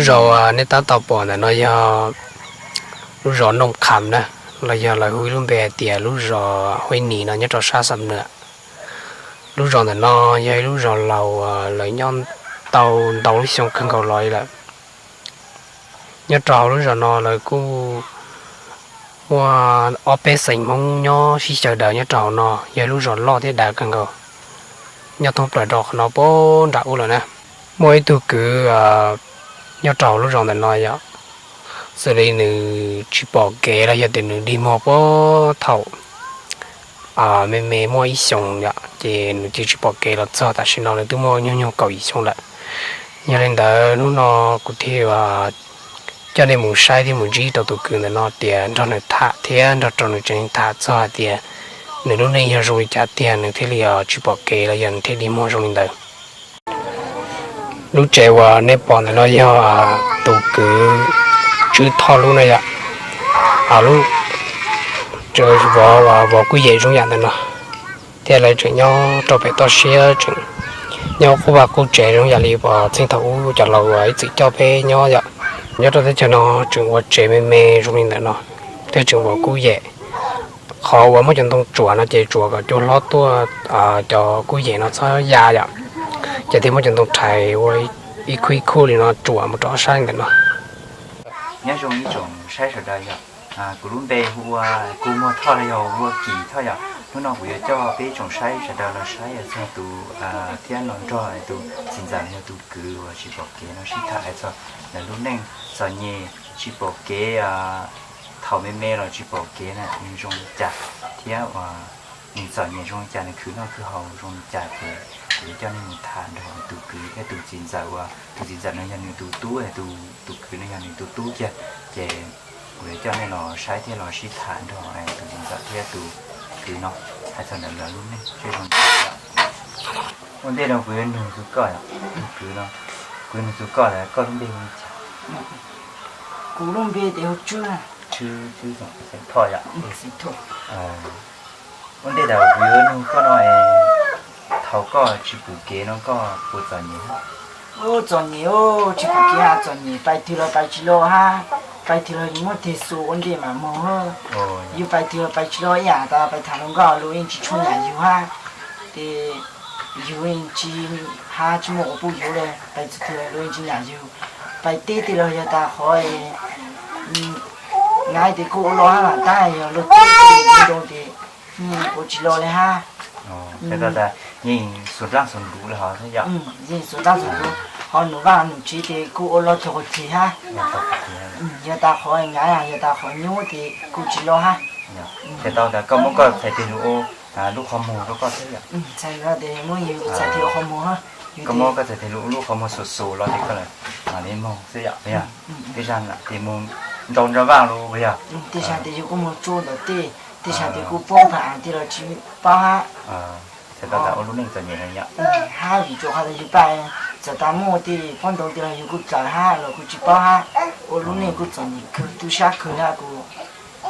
Lub zos nej tab tom pom ntawm no yog lub zos Nooj Kham na, los yog lawv hu ib lub npe hais tias lub zos Huib Nis no nyob rau sab Xam Nuam. Lub zos ntawm no yog ib lub zos laus, lawv nyob tau ntau lub xyoo kawg nkaus los lawm. Nyob rau hauv lub zos no lawv kuj muaj ob peb xeem Hmoob nyob sib xyaw daws nyob rau hauv no, yog ib lub zos loj thiab dav kawg nkaus, nyob thoob plaws rau qhov no puag nram ub lawm na. Muaj ib tug kwv nyob rau hauv lub zos ntawm no yom, xws li nws tsis pom kev los yog tias nws dig muag puag thaum me me muaj ib xyoos yom, ces nws cia tsis pom kev los txog tam sim no nws twb muaj nyuag nyuag kaum yim xyoo lawm. Yog li ntawd hnub no kuv thiaj coj nej mus saib thiab mus ntsib rau tus kwv ntawm no tias nrog nws tham thiab nrog rau nws tsev neeg tham txog hais tias nws lub neej yog zoo li cas tiag nws thiaj li tsis pom kev los yog nws thiaj dig muag zoo li ntawd. Lub tsev uas nej pom ntawm no yog tus kwv Tswb Thoj lub na yom. Lub tsev vov, vov kuj yem zoo yam ntawm no, thiab lawv tseem nyob rau pem toj siab, tseem nyob qub vaj qub tsev zoo yam li uas txheej thaum ub cov laus uas ib txwm coj peb nyob yom. Nyob rau teb chaws no tseem ua tsev me me zoo li ntawm no, thiab tseem vov kuj yem. Qhov uas muab cov ntoo tsuam no ces tsuam kom cua hlob tuaj, cov kuj yem no txhob ya yom, ces thiaj muab cov ntoo rhais ua ib khub ib khub li no tsuam mus rau ob sab ntawm no. Nyob zoo ib tsoom saib sawv daws yom, kuv lub npe hu ua Kub Muag Thoj los yog Vuag Kis Thoj yom. Hnub no kuv yuav coj peb ib tsoom saib sawv daws los saib txog tus thiab los nrog tus txiv ntxawm los yog tus kwv uas tsis pom kev no sib tham hais txog lawv lub neej txom nyem tsis pom kev, thaum me me los tsis pom kev na nws zoo li cas, thiab uas nws txom nyem zoo li cas, nws khwv noj khwv haus zoo li cas ces kuv yuav coj nej mus tham nrog tus kwv thiab tus txiv ntxawm uas tus txiv ntxawm no yog nws tus tub, tus kwv no yog nws tus tub kiag. Ces kuv yuav coj nej los saib thiab los sib tham nrog tus txiv ntxawm thiab tus kwv no hais txog ntawm lawv lub neej seb zoo li cas. Ua ntej no kuv yuav nug xu koj, tus kwv no, kuv yuav nug xu koj, koj lub npe hu li cas? Kuv lub npe ces hu Tswb, Tswb Xeem Thoj yom. Ua ntej thaum kuv yuav nug koj no, thaum koj tsis pom kev no koj puas txom nyem? Ub, txom nyem, tsis pom kev txom nyem, pais twg los pais tsis los hab, pais twg los yus muab tig xus ua ntej mam moog. Yus pais twg los pais tsis los ib yam tas pais tham hluas nkauj los yeej tsis tshua nyam yus hab. Ces yus yeej tsis, hab tsis muaj quas puj yuav le, pais txug twg los yeej tsis nyam yus. Pais teb twg los yog tas qhov ngav tias kuj ua luaj hab mas tab yog luag teb ua zoo ces yeej ua tsis los le hab. Yeej xuas nraab xuas ntug le hov, yeej xuas nraab xuas ntug, ho num vaj num tsev ces kuj ua luaj txhua qhov chaw hab. Yog tas qhov ngav yog tas qhov nyuaj ces kuj tsis los hab. Txhais tau tas koj muab koj txhais tes lug ua lub qhov muag rau koj xwb yom. Txhais tau tes muab yus txhais tes ua qhov muag, koj muab koj txhais tes lug ua lub qhov muag xuas xuas los ces koj mam li moog xwb yom. Tej zag tes moog nrau nrab vaaj lug puas yog? Tej zag tes yus kuj moog tsuj ntawm tej, tej zag tes kuj poob phav aav tej los tsis paub hab. Txhais tau tas ua lub neej txom nyem yom. Hab vim rua qhov tas yus pais txawm tas muaj tej poob ntoo tej los yus kuj txawm hab los kuj tsis paub hab. Ua lub neej kuj txom nyem kawg, tub sab kawg na, kuj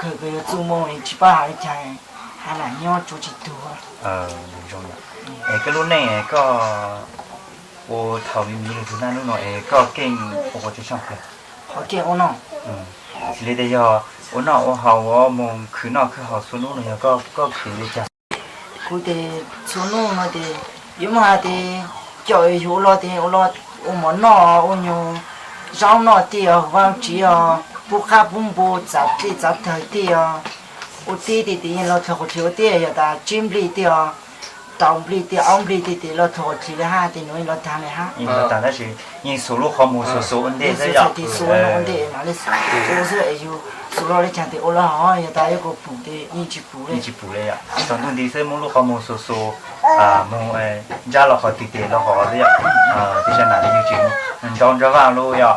kawg kws yuav txuj moo tsis paub has le caag, hab lam nyob tsuav tsis tug. Es koj lub neej koj ua thaum me miv lug txug naj nub no es koj keej ua qhov tseem tshaaj plawg? Qhov keej ua noj. Xws li tas yog ua noj ua haus, moog khwv noj khwv haus txhua nub no yog koj khwv le caag? Kuv tes txhua nub no tes yuav muaj has tes coj yug ua luaj tes ua luaj, ua mov noj, ua nyuag zaub noj tej os, vaaj tsev os, pub qaab pub npua, txav dlej txav tawg tej os. Ua teb tes tes yeej los dlhau qhov dlhis ua teb, yog tas tsib nplij tej os, tau nplij tej, aub nplij tej tes los dlhau qhov dlhis le hab tes nuav los taag le hab. Tab sis yeej xuas lub qhov muag xuas xuas ua ntej xwb yom. Tes xuas ua ntej mam le xuas xwb es yug xuas luaj le caag tes ua luaj hov, yog tas yuav kuas pum tes yeej tsis pum le. Tsis pum le yom. Tsaus ntuj nti xwb muab lub qhov muag xuas xuas moog ntsab los qhov twg tes los qhov xwb yom. Tej zag nam tes yug tseem nrau nrab vaaj lug yom,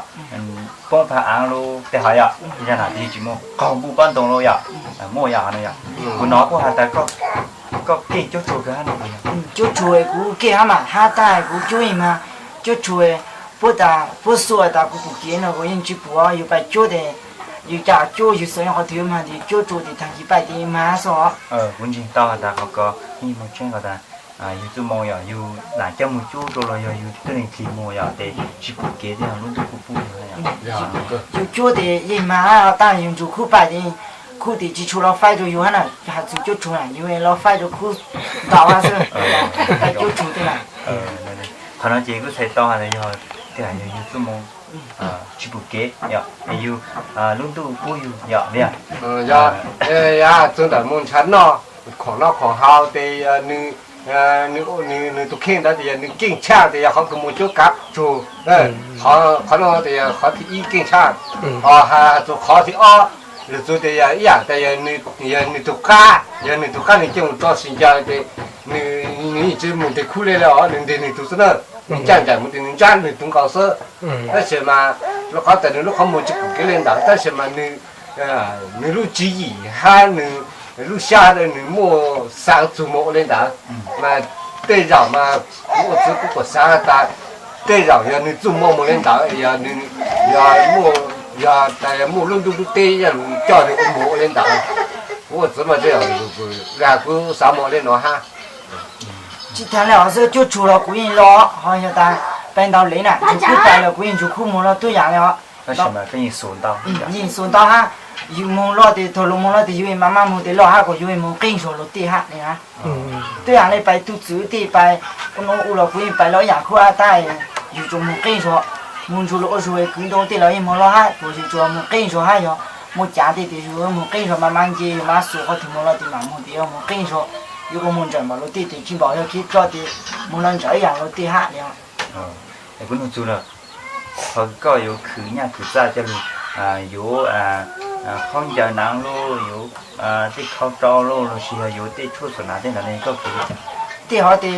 poob phav aav lug tej hov yom. Tej zag nam tes yug tseem muaj qaug npuj pob ntoo lug yom. Muaj yom, hov no yom. Kuv nov kuj has tas koj keej cuab tshua kawg hab no. Cuab tshua, kuv keej hab mas hab tas kuv cuab ib mas cuab tshua, puab tas puab xua tas kuv pum kev no kuv yeej tsis pum, yug pais cuab tes yug ca cuab yug xav nyob qhov twg yuav mas tes cuab tshua tes taag kis pais tes mas xwb. Kuv ntseeg tau has tas qhov ko yeej muaj tseeb ko tas yug txuj moo yom, yug lam coj moog cuab rua los yog yug tuab neeg dlig moog yom tes tsis pum kev tej yog lub ntuj kuj pub yug. Yus cuab tes yeej mag hab, tab yus ntsuas khub paj ces khub tes tsis tshua los faib rau yus hab na, has txug cuab tsuag na yus los faib rau khub ntaus hab xwb, cuab tsuag tej na. Qhov no ces kuj txhais tau hais tias yog yus txuj moo tsis pum kev, yus lub ntuj pub yus yom. Yog txug ntawm mus ntshav noj, khoom noj khoom haus tes nws tus kheej ntawd tes yog nws keej tshaj tes yog qhov kws mus cuab kav tsuag. Qhov no tes yog qhov thib ib keej tshaj. Ho has txug qhov thib ob, lug txug tes yog ib yam tas yog nws tug qab, yog nws tug qab nws coj mus tso sib ncaws tes nws yeej tsis mus nteg khub le le os, nws nteg nws tug xwb na. Nws ncaj nraim mus tes nws ntsab nws tug nkaus xwb. Tab sis mas lub qhov tas nws lub qhov muag tsis pum kev le ntawd tab sis mas nws lub tswv yim hab nws lub sab nws muaj xaav txug mus ua le ntawd. Mas tej zaum mas kuv ua txwv kuv kuj xaav has tas tej zaum yog nws txuj moo mus le ntawd, yog tas yog muaj lub ntuj lub teb coj nws ua mus ua le ntawd. Kuv ua txwv mas tej zaum le kuv xaav mus le no hab. Tsis tas le os, xwb cuab tsuag los kuv yeej los, ho yog tas peb ntau le na, ntsuas khub paj los kuv yeej ntsuas khub muag los tuab yam le os. Yeej xuas ntau hab, yus moog loj tes thaum lug moog loj tes yus mam maj moog tes loj hab kom yus moog qeej zog lug tej hab le na. Tuab yam le pais tug txwv tej pais ua nuav ua los kuv yeej pais loj ib yam khub hab tab yus tsuas moog qeej zog, moog ntsuas lug ua zug kwv ntoo tej los yeej moog loj hab, tsuas yus tsuas moog qeej zog hab yog muaj cav tej tes yus moog qeej zog mas mas nce yus mas xuas qhov twg moog loj tes mam moog tes yog moog qeej zog. Yus ua moog ntsawm npaum lug tej tes tsis npaum yog kev tso tes moog loj ntsawm ib yam lug tej hab le. Kuv nug txug lawm, qhov koj yuav khwv nyaj khwv txaj coj lug yuav khaub ncaws naav lauj, yuav tej khau rau lauj, lossis yog yuav tej tshuaj xuam hnav tej ntawd ne koj khwv li cas? Tej hov tes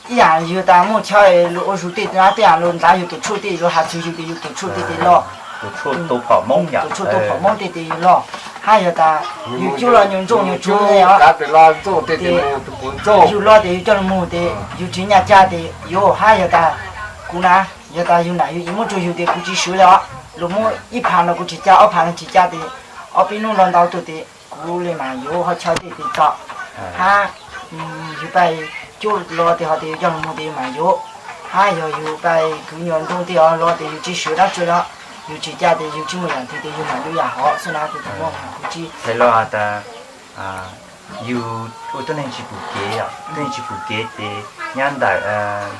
ib yam yus tas muaj chaw lug ua zug tej, tej yam lug ntawd yus tus tshuaj tej lug has txug yus tes yus tus tshuaj tej tes loj. Tus tshuaj tau phom moob yom, tus tshuaj tau phom moob tej tes yus loj. Hab yog tas yus cuab los nyuas ntsooj nyuas tsuag le os, yus loj tes yus coj lug moog tes yus tsis nyaj caj tes yus hab yog tas kuv na, yog tas yus nam yus txiv muab rua yus tes kuv tsis swv le os. Lug muab ib phav no kuv tsis caj, ob phav no tsis caj tes ob peb nub no ntau tuaj tes kuv le mas yus ho chaw tej tes txom. Hab yus pais cuab los tes ho tes yus coj lug moog tes yus mas yus, hab yog yus pais kwv nyuas ntsooj tej ho los tes yus tsis swv dlaab tsi los yus tsis caj tes yus tsis muaj yam twg tes yus mam yus yam hov xwb na kuv tus muaj kuv tsis. Hais los tas yus ua tuab neeg tsis pum kev, tuab neeg tsis pum kev tes nyab ntawm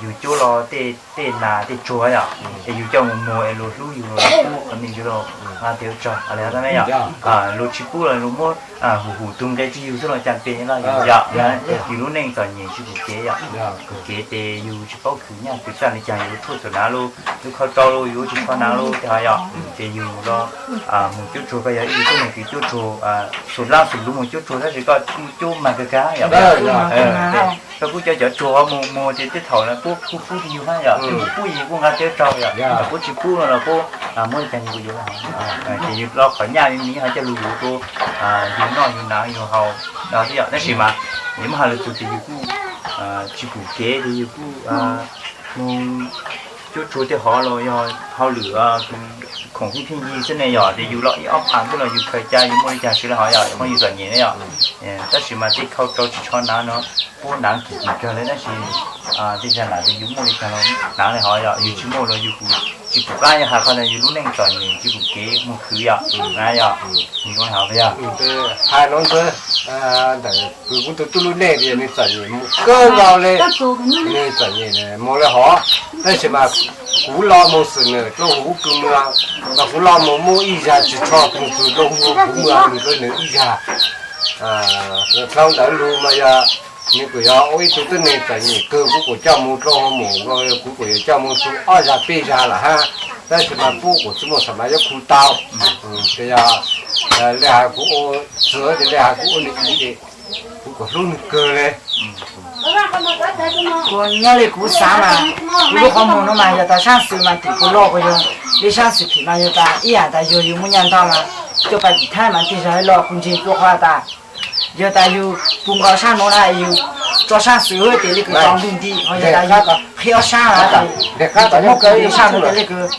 yus cuab los tej nas tej tsuag yom, es yus coj mus muag es luag hlub yus los luag pub qhov ntawd yus los ua tes ua tsaug le tab ne yom. Luag tsis pub los luag muab hum hum tug nqe rua yus xwb los cas pem los yus yom. Yus lub neej txom nyem tsis pum kev yom, pum kev tes yus tsis paub khwv nyaj khwv txaj li cas, yus tshuaj xuam hnav lauj, yus khau rau lauj, yus tsis khau hnav lauj tes ho yom, ces yus los moog cuab tsuag, koj yog ib tug tuab neeg kws cuab tsuag, xum laj xum luv moog cuab tsuag tab sis koj kuj cuab mag kawg kawg yom. Koj kuj coj cov tsuag ho moog muag ces tej thaum no puab kuj pub rua yus hab yom, puab yus kuj nqa teb raug yom, puab tsis pub no los puab muab li cas yus kuj yuav, ces yus los qhov nyaj miv ho coj lug yuav rua yus noj yus hnav yus haus xwb yom. Tab sis mas yus muab has lug txug ces yus kuj tsis pum kev ces yus kuj moog cuab tsuag tej hov los yog hauj lwm khoom pheej pheej yig xwb ne yom, ces yus los ib ob phav xwb los yus khaws ca yus muaj li cas swv le hov yom, phooj ywg txom nyem ne yom. Tab sis mas tej khau rau tsis tshua hnav no puab hnav kim kim kawg le tab sis tej zag nam tes yus muaj li cas los hnav le hov yom, yus tsis muaj los yus kuj tsis pum qab yog has qhov ntawd yus lub neej txom nyem tsis pum kev moog khwv yom, na yom. Yog hais no ntawd, ntawm kuv tus tub lub neej tias nws txom nyem moog kawg nkaus le, nws txom nyem moog le hov, tab sis mas kuv los moog xwm nwm dlua huv huv kws muag, mas kuv los moog muaj ib zag tsis tsho moog xwm dlua huv huv kws muag nws dlua nws ib zag. Dlhau ntawd lug mas yog nws kuj yog ua ib tug tuab neeg txom nyem kawg, kuv kuj coj moog dlua huv mus, kuv kuj yuav coj moog xwm ob zag peb zag lawm hab, tab sis mas puab kuj tsis muaj xam mas yuav khu tau. Ces yog le hais kuv ua txwv ces le hais kuv ua nws ib ces kuv kuj hlub nws kawg le. Kuv nyob le kuv xaav mas, kuv lub qhov muag no mas yog tas saab xwm mas tim kuv loj kuj yog le saab xwm phim mas yog tas ib yam tas yog yus muaj nyaj ntau mas coj pais tim Thaib mas tej zag loj kuv ntseeg dlua qhov tas yog tas yus pum nkaus saab nuav na yus tso saab xwm hab tes le kws tau ntuj nti, ho yog tas yus qhib ob saab na tes muab kws saab nuav tes le kws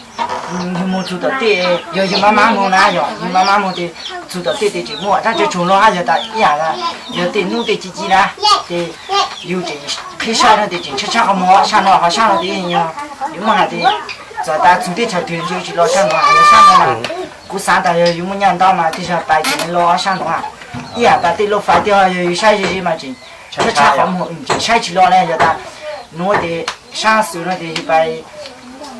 yus moog txug tom tej, yog yus maj maj moog na, yog yus maj maj moog tes txug tom tej tes tseem muaj, tab tsi tsoom lug hab yog tas ib yam yog tej nub tej ci ci na, ces yus tseem qhib saab nuav tes tseem tshaab tshaab qhov muag, saab nuav ho saab nuav tes yog yus muaj hais tes Txog tas txug teb chaws twg ntshe tsis los sab nuav, yog sab nuav mas kuv xaav tas yog yus muaj nyaj ntau mas tej zag pais tseem los sab nuav. Ib yam tas tej lauj fais tej ho yog yus saib ze ze mas tseem tshab tshab qhov muag tseem saib tsis los le. Yog tas nuav tes sab xwm nuav tes yus pais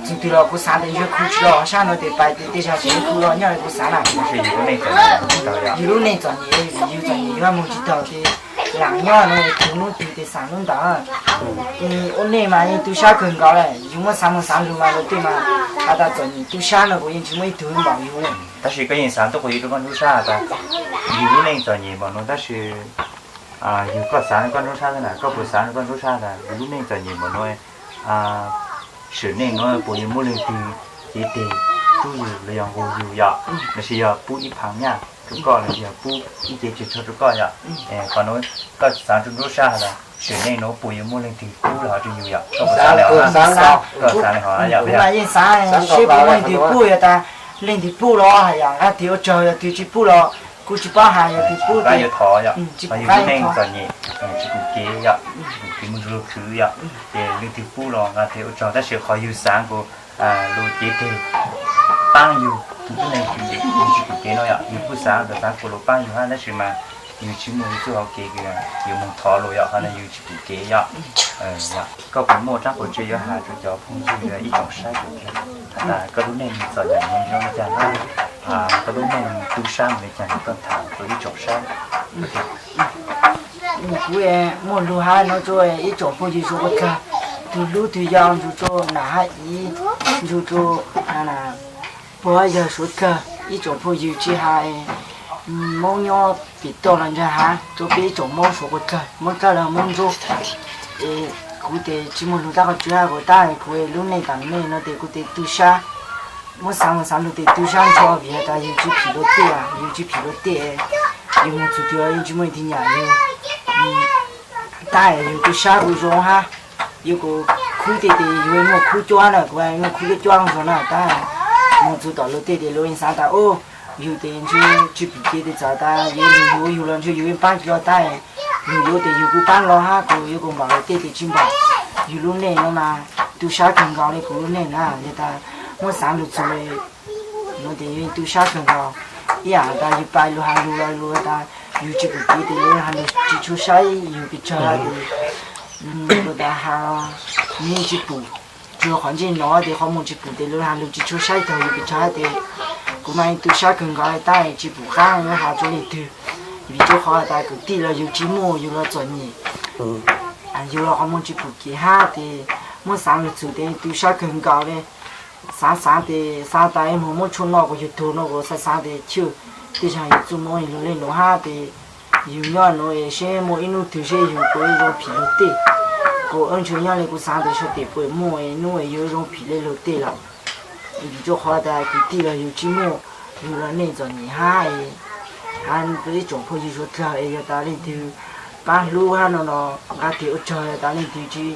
txug twg los kuv xaav tas yus khu tsis los sab nuav tes pais tej zag tseem khu los nyob li kuv xaav na. Yus lub neej txom nyem, yus txom nyem yus moog tsis taug tes laam nyob nuav tug nub tug tes xaam nub ntawd. Ua neej mas yeej tu sab kawg nkaus le, yus muab xaav moog xaav lug mas luag tej mas has tas txom nyem tu sab no kuj yeej tsis muaj ib tug npaum yus le. Tab sis koj yeej xaav tuaj kuv yus rua koj ntub sab has tas yus lub neej txom nyem npaum nuav tab sis yog koj xaav koj ntub sab na, koj puas xaav koj ntub sab tas yus lub neej txom nyem npaum nuav, sim neej nuav puas yuav muaj leej twg cev teg rub yus los yog nqug yus yom, los sis yog pub ib phav nyaj rua koj los sis yog pub ib cev tseg tsho rua koj yom. Qhov nuav koj xaav rua ntub sab tas sim neej nuav puas yuav muaj leej twg pub los hov rua yus yom, koj puas xaav li hov? Koj xaav li hov yom? Kuv mas yeej xaav seb puas muaj leej twg pub, yog tas leej twg pub los has yam nqaj tes ua tsaug, yog twg tsis pub los kuv tsis paub has yog twg pub tes yuav thov yom. Yus lub neej txom nyem, tsis pum kev yom, tsis pum kev moog nrug luag khwv yom, ces leej twg pub los nqaj tes ua tsaug tab sis qhov yus xaav kuv luag cev teg paab yus, yus lub neej tsis pum kev no yom, yus kuj xaav tas xaav kuv luag paab yus hab tab sis mas yus tsis muaj yus txuj hauv kev, yus moog thov luag yom, qhov no yus tsis pum kev yom. Koj puas muaj dlaab qhov tseeb yuav has rua cov phooj ywg ib tsoom saib, has tas koj lub neej txom nyem zoo li cas, koj lub neej tu sab li cas, koj tham rua ib tsoom saib. Kuv muaj lug hab nuav rua ib tsoom phooj ywg suav dlawg, tug hlub tug yau ntsug rua nam hab iv, ntsug rua puag yawg suav dlawg, ib tsoom phooj ywg tsis has Moob nyob pim toj los ntag hab, rua peb ib tsoom Moob suav dlawg, Moob Dlawb los Moob Ntsuab. Es kuv tes tsis muaj lug tab qhov tseeb hab kuv tab kuv lub neej taam neej no tes kuv tes tu sab, muab xaav lug xaav lug tes tu sab nrho vim has tas yus tsis phim luag tej, yus tsis phim luag tej, yus moog txug twg los yeej tsis muaj leej twg nyam yus. Tab yus tu sab kuj zoo hab, yus kuj khub tej tes yus muaj khub cuab na, kuv muaj khub cuab cuab zoo na, tab moog txug tom luag tej tes luag yeej xaav tas o, yus tes ntshe tsis pum kev tes txawm tas yus lug yus ua yus los ntshe yus yeej paab tsis los tab, yus yuav tes yus kuj paab los hab kuj yuav kuj npaum luag tej tes tsis npaum. Yus lub neej no mas tu sab kawg nkaus li kuv lub neej na, yog tas muab xaav lug txug le no tes yus tu sab kawg nkaus. Ib yam tas yus pais luag has lug los luag tas yus tsis pum kev tes luag has lug tsis tshua saib yus pes tsawg hab tes luag tas has nws yeej tsis pum, tsuas qhov ntsej no tes qhov muag tsis pum tes luag has lug tsis tshua saib taug yus pes tsawg hab tes kuv mas tu sab kawg nkaus le tab tsis pum qab yuav has rua leej twg, vim rua qhov tas kwv tij los yus tsis muaj, yus los txom nyem, yus los qhov muag tsis pum kev hab tes muab xaav lug txug tes tu sab kawg nkaus le. Xaav xaav tes xaav tas moog muab tshuaj noj kuv yug tug no kuv xaav xaav tes chwj, tej zag yus txuj mob yus lug le nuav hab tes yus nyob nuav seb muaj ib hnub twg seb yus puas yuav zoo phim luag tej. Kuv ua ntsuag nyob le kuv xaav tes sab tes puas muaj ib hnub yus zoo phim le luag tej lawm. Vim rua qhov tas kwv tij los yus tsis muaj, yus los neej txom nyem hab, hab rua ib tsoom phooj ywg suav dlawg es yog tas leej twg paab hlub hab no los nqaj tes ua tsaug, yog tas leej twg tsis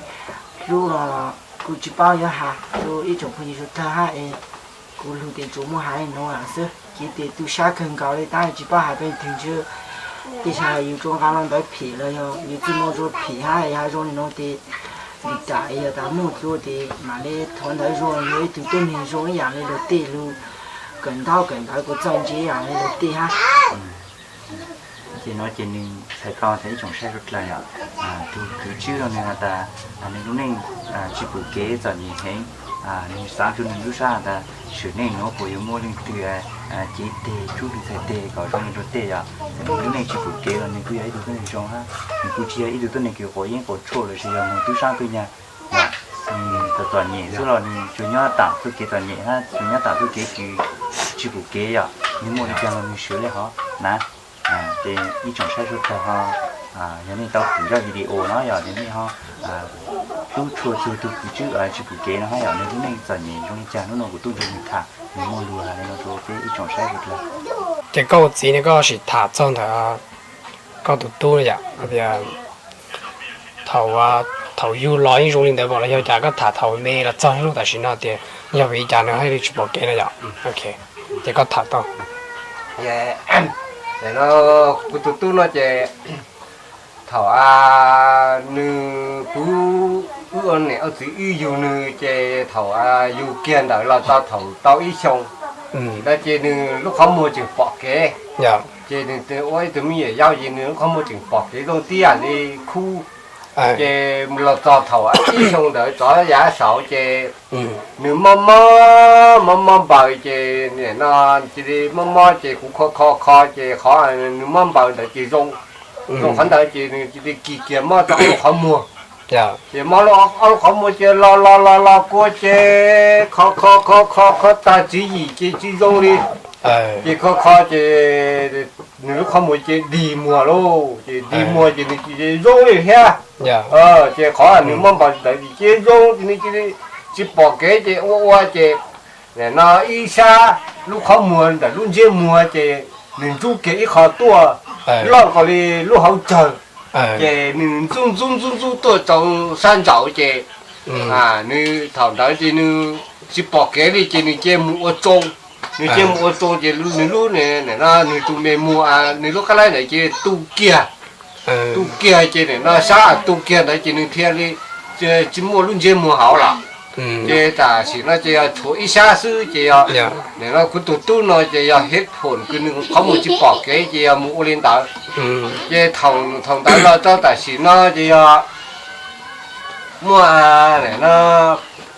hlub no los kuv tsis paub yuav has rua ib tsoom phooj ywg suav dlawg hab es kuv lug tes tsuas muaj has le nuav xwb. Kev tes tu sab kawg nkaus le tab tsis paub has peb leej twg ntshe tej zag yus tsuas nqa lub ntawv phem los yog yus txuj mob tsuas phem hab es has zoo le nuav tes lim tam es yog tas muaj dlua tes mam le thov ntawv zoo, yog ib tug tuab neeg zoo ib yam le luag tej lug, kawm ntaub kawm ntawv kuj txawj ntse ib yam le luag tej hab. Ces nuav ces nws txhais tau tas ib tsoom saib suav dlawg yom, tug kwv Tswb no nws has tas nws lub neej tsis pum kev txom nyem heev, nws xaav rua nws lub sab has tas sim neej nuav puas yuav muaj leej twg cev teg rub nws txhais teg kom zoo le luag tej yom. Nws lub neej tsis pum kev los nws kuj yog ib tug tuab neeg zoo hab, nws kuj tsis yog ib tug tuab neeg kws quav yeeb quav tshuaj los sis yog moog tub sab tub nyag. Nws txom txom nyem xwb los nws tsuas nyob taam txuj kev txom nyem hab, tsuas nyob taam txuj kev kws tsis pum kev yom, nws muaj li cas los nws swv le hov na. Ces ib tsoom saib suav dlawg ho, yog nej tau pum zaj video no yog nej ho tub tshua txug tug kwv Tswb tsis pum kev no hab yom, nws lub neej txom nyem zoo li cas hnub no kuv tuaj nrug nws tham, nws muaj lug has le nuav rua peb ib tsoom saib suav dlawg. Ces koj ua txiv ne koj sim tham txog ntawm koj tus tub yom, tias thaum, thaum yug los yeej zoo li ntawd npaum los yog cas koj tham thaum me los txog lub tam sim no tias yog vim li cas nws haj li tsis pom kev no yom. Ces koj tham tau. No kuv tus tub no ces thaum nws, kuv Wb ua niam ua txiv wb yug nws ces thaum yug kiag ntawd los txog thaum tau ib xyoo ntawd ces nws lub qhov muag tseem pom kev. Ces nws ua ib tug me nyuam yaus ces nws lub qhov muag tseem pom kev zoo tib yam li khub. Ces los txog thaum ib xyoo ntawd txog yav saud ces nws mob mob mob mob npaws ces nim no cia li mob mob ces kuv kho kho kho ces qhov nws mob npaws ntawd ces zoo, zoo qhov ntawd ces nws cia li kis kiag mob rau lub qhov muag. Ces mob lub, ob lub qhov muag ces los los los los kua ces kho kho kho kho kho tag tswv yim ces tsis zoo li. Ces kho kho ces nws lub qhov muag ces dig muag lauj, ces dig muag ces nws cia li zoo li thiab. Ces qhov nws mob npaws ntawd ces cia li zoo ces nws cia li tsis pom kev ces ua ua ces nim no ib sab lub qhov muag ntawm lub ntsiab muag ces nws ntxub kiag ib qho tuaj loj nkaus li lub hauv cawg. Ces nws ntxub ntxub ntxub ntxub tuaj rau sab nraud ces nws thaum ntawd ces nws tsis pom kev li ces nws cia mus ua tsoo. Nws cia mus ua tsoo ces nws lub, nim no nws tus me muag, nws lub qab laib ntawd cia li tu kiag. Tu kiag ces nim no sab tu kiag ntawd ces nws thiaj li tsis muaj lub ntsiab muag hauv lawm. Ces tam sim no ces yog tshuav ib sab xwb ces yog nim no kuv tus tub no ces yog hev phoom kws nws qhov muag tsis pom kev ces yog mus ua li ntawd. Ces thaum ntawd los rau tam sim no ces yog muaj nim no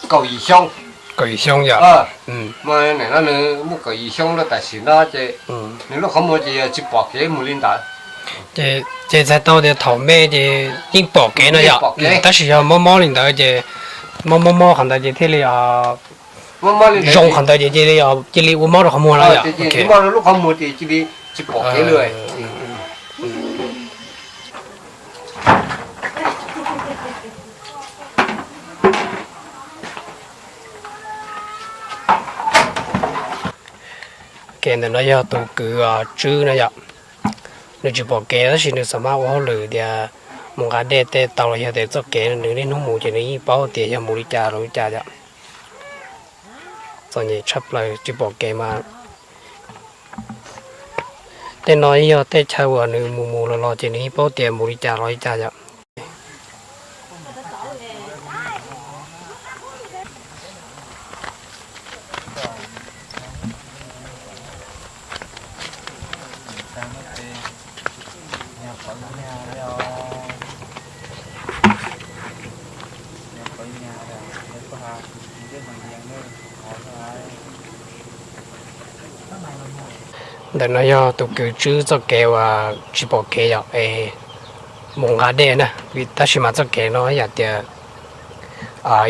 kaum yim xyoo. Kaum yim xyoo yom. Muaj nim no nws muaj kaum yim xyoo lawm tam sim no ces nws lub qhov muag ces yog tsis pom kev mus li ntawd. Ces txhais tau tias thaum me ces yeej pom kev no yom, tab sis yog mob mob li ntawd ces, mob mob mob qhov ntawd ces thiaj li zoo qhov ntawd ces cia li, cia li ua mob rau qhov muag no yom. Mob rau lub qhov muag ces cia li tsis pom kev li. Ces ntawm no yog tus kwv Tswb no yom. Nws tsis pom kev tab sis nws xav mas ua hauj lwm tias mus nqa dej tej tau los yog tias txoj kev nws niaj hnub mus ces nws yeej paub tias yog mus li cas los li cas yom. Txom nyem tshaj plaws tsis pom kev mas. Tej no yog tej chaw uas nws mus mus los los ces nws yeej paub tias mus li cas los li cas yom. Ntawm no yog tus kwv Tswb txoj kev uas tsis pom kev yom, es mus nqa dej na, tab sis mas txoj kev no yam tias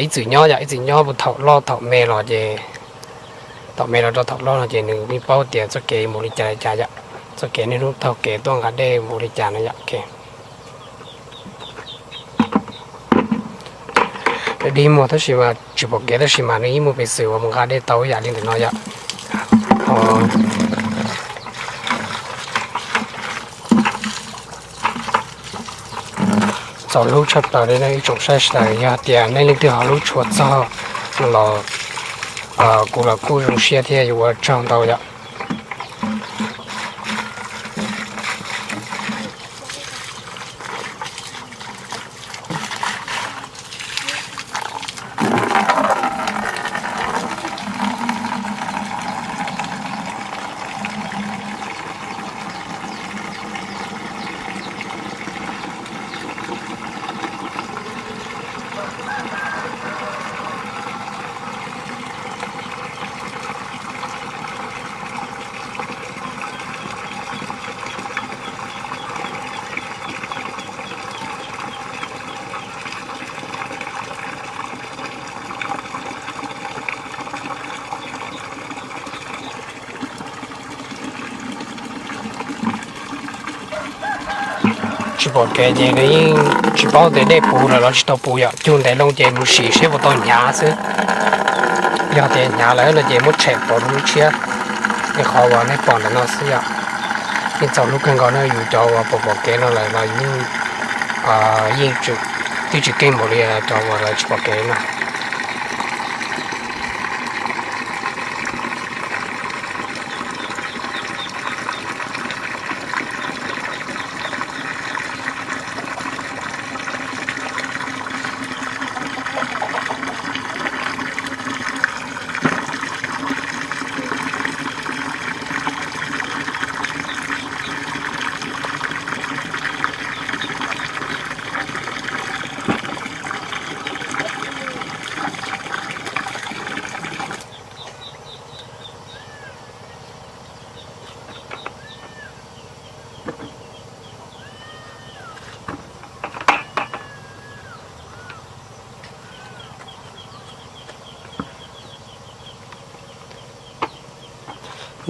ib txwm nyob yom, ib txwm nyob puag thaum loj thaum me los ces, thaum me los rau thaum loj no ces nws yeej paub tias txoj kev mus li cas li cas yom, txoj kev niaj hnub taug kev tuaj nqa dej mus li cas no yom. Dig muag tab sis mas tsis pom kev tab sis mas nws yeej muaj peev xwm uas mus nqa dej tau ib yam li ntawm no yom. Txaus hlub tshaj plaws li no ib tsoom saib sawv daws, yog tias nej leej twg ho hlub tshua txog no los kuv los kuj zoo siab thiab yuav ua tsaug ntau yom. Tsis pom kev ces nws yeej tsis paub tias dej puv lawm los tsis tau puv yom, cug ntev loo ces mus sim seb puas tau hnyav xwb. Yog tias hnyav lawm no ces muab tshem pov rau lub tshiab, li qhov uas nej pom ntawm no xwb yom. Yeej txaus hlub kawg nkaus na, yus cov uas pom pom kev no lawm los yeej, yeej twb tsis keej npaum li cov uas lawv tsis pom kev no.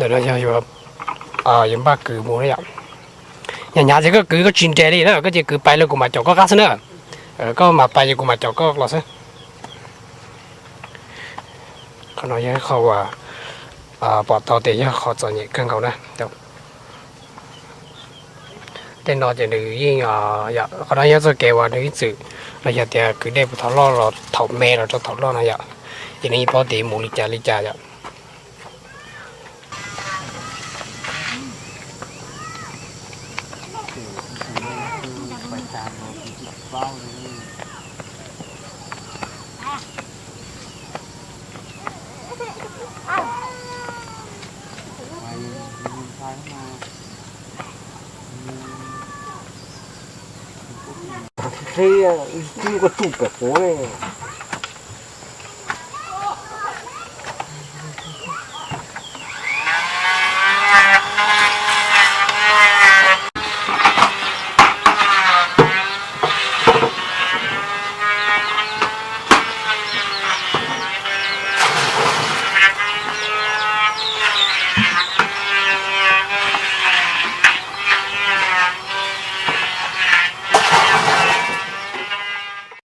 No yog yuav npaj kwv mus na yom. Yog hnyav ces koj kwv koj tsis nres li na, koj cia kwv pais los kuv mam caum koj qab xwb na. Koj mam pais ces kuv mam caum koj los xwb. Qhov no yog qhov uas pom tau tias yog qhov txom nyem kawg nkaus na. Tej no ces nws yeej, qhov no yog txoj kev uas nws ib txwm los yog tias kwv dej puag thaum loj los thaum me los rau thaum loj no yom, ces nws yeej paub tias mus li cas li cas yom. Thiab, twb koj tsuj pem quav ne.